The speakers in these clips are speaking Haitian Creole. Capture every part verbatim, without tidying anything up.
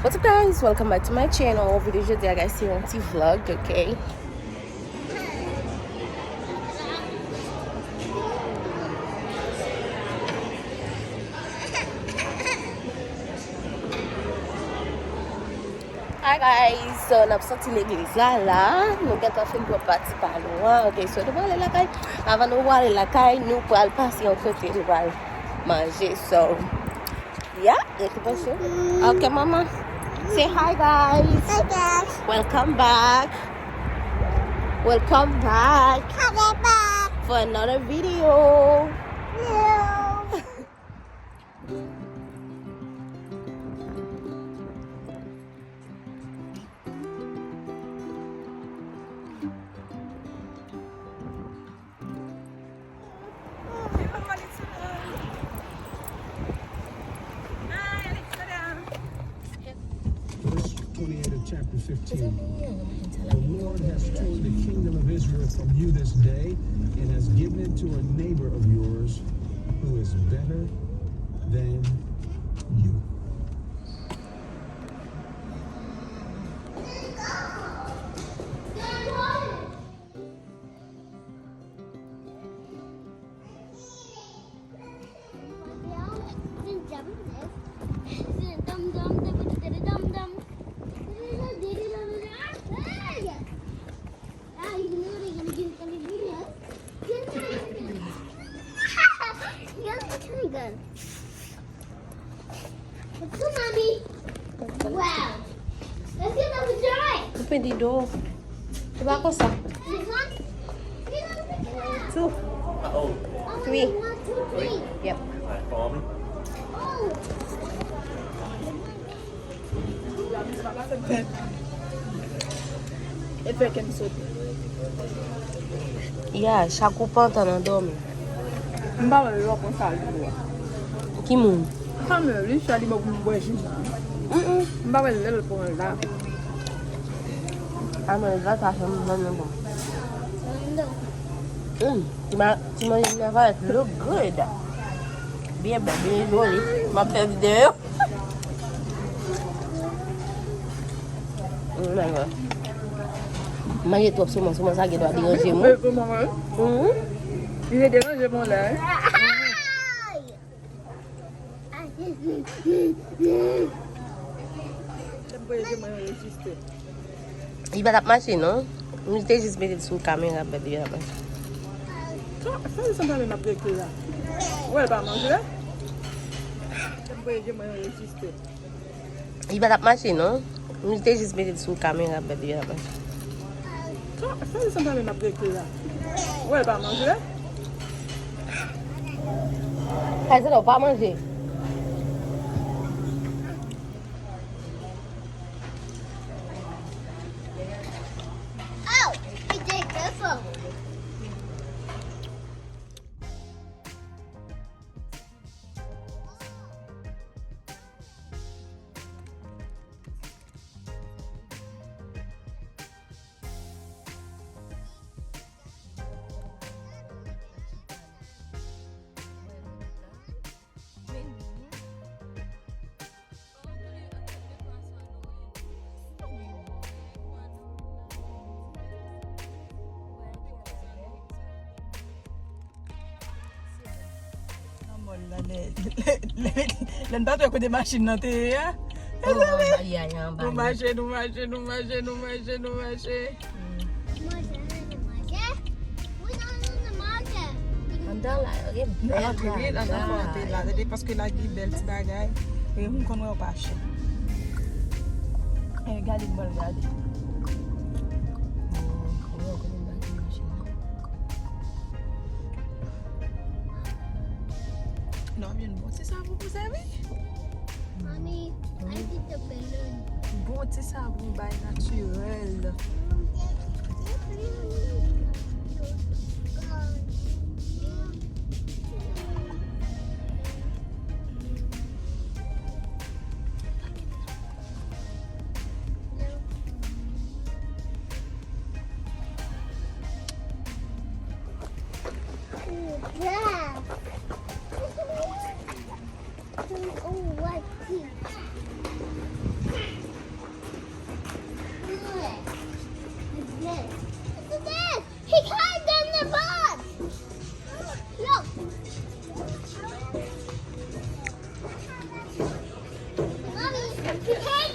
What's up, guys? Welcome back to my channel. Videyo jodi a, guys, se yon ti vlog, ok? Hi guys, so n ap soti legliz la la. Nou gentan fin pran pati pa nou an. Ok, so nou prale lakay. Avan nou prale lakay, nou pral pase yon kote nou pral manje. So, yeah, rete branche. Ok, mama. Say hi, guys. Hi, guys. Welcome back. Welcome back. Come back. For another video. No. Verse twenty-eight of chapter fifteen. The Lord has torn the kingdom of Israel from you this day and has given it to a neighbor of yours who is better than you. Ou pedi do. Se pa konsa. Two. Three. Yep. E fè kè m sote. Ya, chak ou pantan nan dòmi. M pa wè lè w konsa jou a. Ki moun? Kamè, li sa li bon pou m bwè ji. Mm, mm. M pa wè lè l pran la. A mwen, la sa fè m jwenn bon. Mm. Ti ma-, ti manje m nan parèt look good. Byen bèl, byen joli. M ap fè videyo. Oh my God. Manje twòp soumoun, soumoun sa gen dwa deranje mwen. Mhm. Li te deranje mwen la, wi. Li pa t ap mache, non. Nou te jis mete l sou kamera, bèt, li pa t ap mache. Sa, sa se sanble m ap rete la. Ou wè l pa manje? Li pa t ap mache, non. Nou te jis mete l sou kamera, bèt, li pa t ap mache. Sa, sa se sanble m ap rete la. Ou wè l pa manje? Kay se la, ou pa manje. Oh, he did this one. Nan mòl la, lè, lè, lè, lè n pa t wè kote machin nan te ye a. Nou mache, nou mache, nou mache, nou mache, nou mache. Manje, manje. Wi, non, non, non, manje. Anndan la, yo gen bèl bagay. Anndan fò antre la, tande, paske la gen bèl ti bagay. E moun konn wè yo pa chè. E gade m pral gade. Non, m jwenn bon ti savon pou sèvi. Mommy, I get the balloon. Bon ti savon bay natirèl. Look at this! He can't get in the box! Look! Mommy, he can't!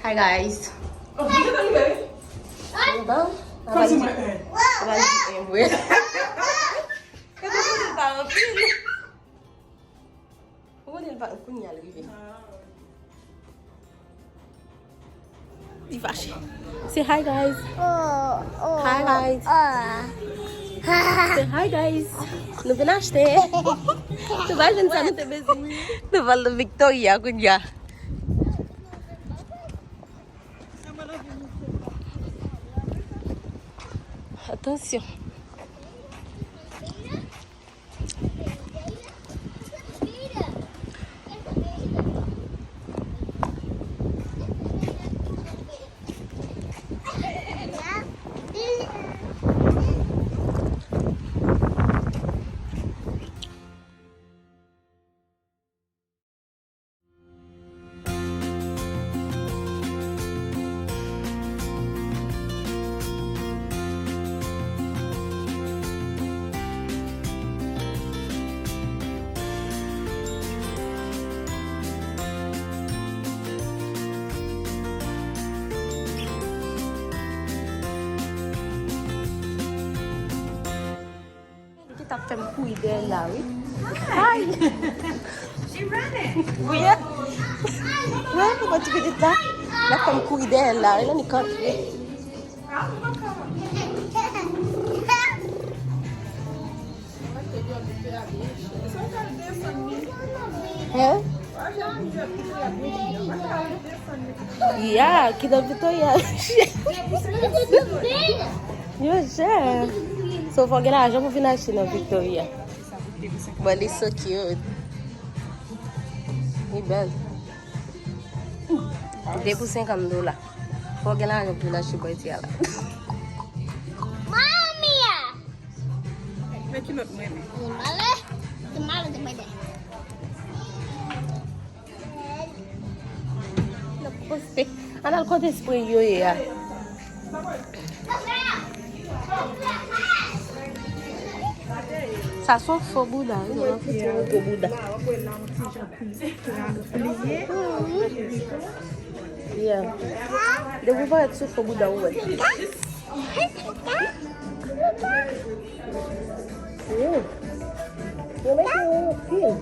Hi guys. Bon, aval di en vre. Ou konnen l pa, kounye a l rive. Li fache. Say hi guys. Hi guys. Say hi guys. Nou vin achte. Nou va jwenn sa nou te bezwen. Nou pral nan Victoria kounye a. Atansyon. Li gentan ap fè m kouri dèyè l la, wi. Ay! Wi. Wi, pou mwen ti pitit la. L ap fè m kouri dèyè l la, wi, la li kanpe. Hein? Ya, ki nan Victoria. Yo chè. So, fò gen lajan pou vin achte nan Victoria. But it's so cute. Li bèl. De pou senkant dola. Fò gen lajan pou vin achte bwè ti a la. Mami! Men ki lòt mwen renmen. Li male. Li male de mwen. N ap poste. Ann al kote spray yo ye a. Sa se yon fo bouda, wi, nan yon fo bouda. Yeah. Depi w parèt sou fo bouda, ou wè. Yo. Yo mete yo anpil.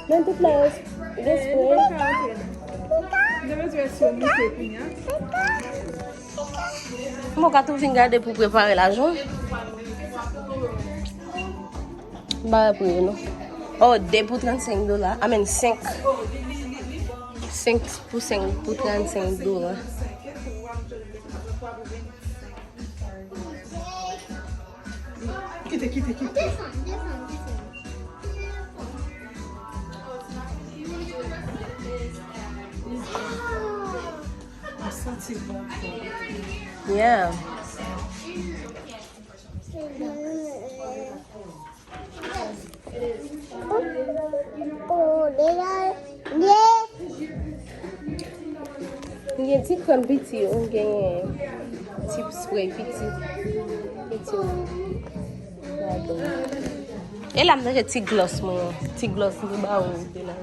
Men tout la, gen spray. Bon, ka tou vin gade pou prepare lajan. M pa wè pri yo, non. Oh, de pou trannsenk dola. I mean, senk. Senk pou senk, pou trannsenk dola. Kite, kite, kite. Li santi bon. Yeah. M gen ti krèm piti, m gen ti spray piti. Piti. E la m mete ti glòs mwen an. Ti glòs m te ba ou de la.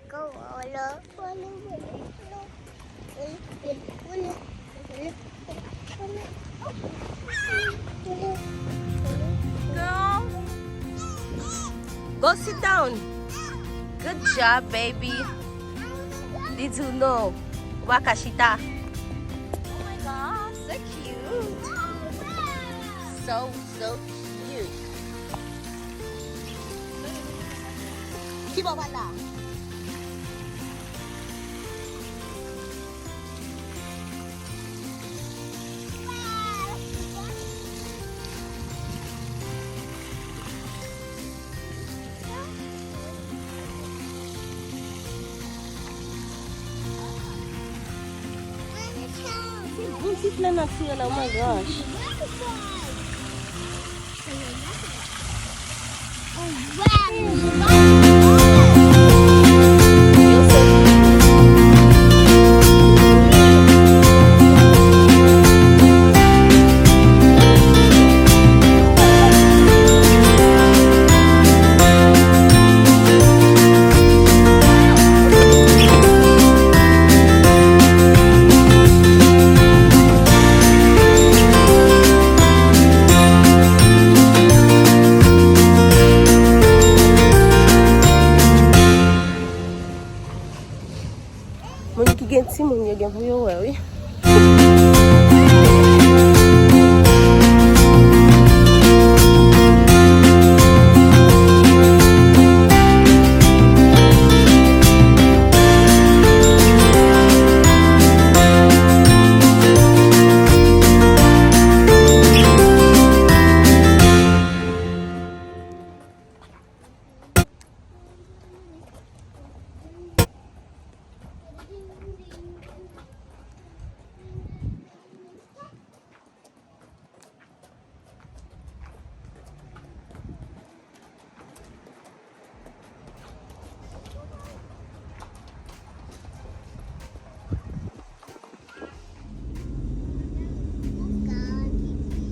Go. Go sit down. Good job, baby. Did you know? Wakashita. Oh my God, so cute. So, so cute. Ki bò w pral la? Ki flè natirèl, oh my gosh. Moun ki gen timoun yo gen pou yo wè, wi.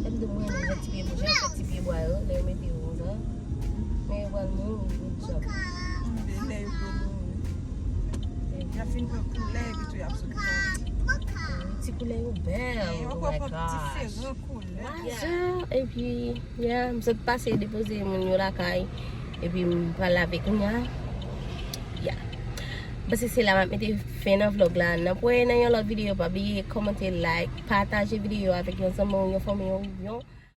Fè m di mwen, fè ti pye bwa yo, lè yo mete yo konsa. Men yo pral mouri, good job. Lè yo pral mouri. Y ap fin pran koulè, epi tou y ap sot. Ti koulè yo bèl, oh my gosh. Diferan koulè. Epi, yeah, m sot pase depoze moun yo lakay. Epi m pral lave kounya. Yeah. Bon, se la m ap mete fen nan vlog la. N ap wè nan yon lòt videyo. Pa bliye kòmante, like, pataje videyo avèk yon zanmi w, yon fanmi w, yon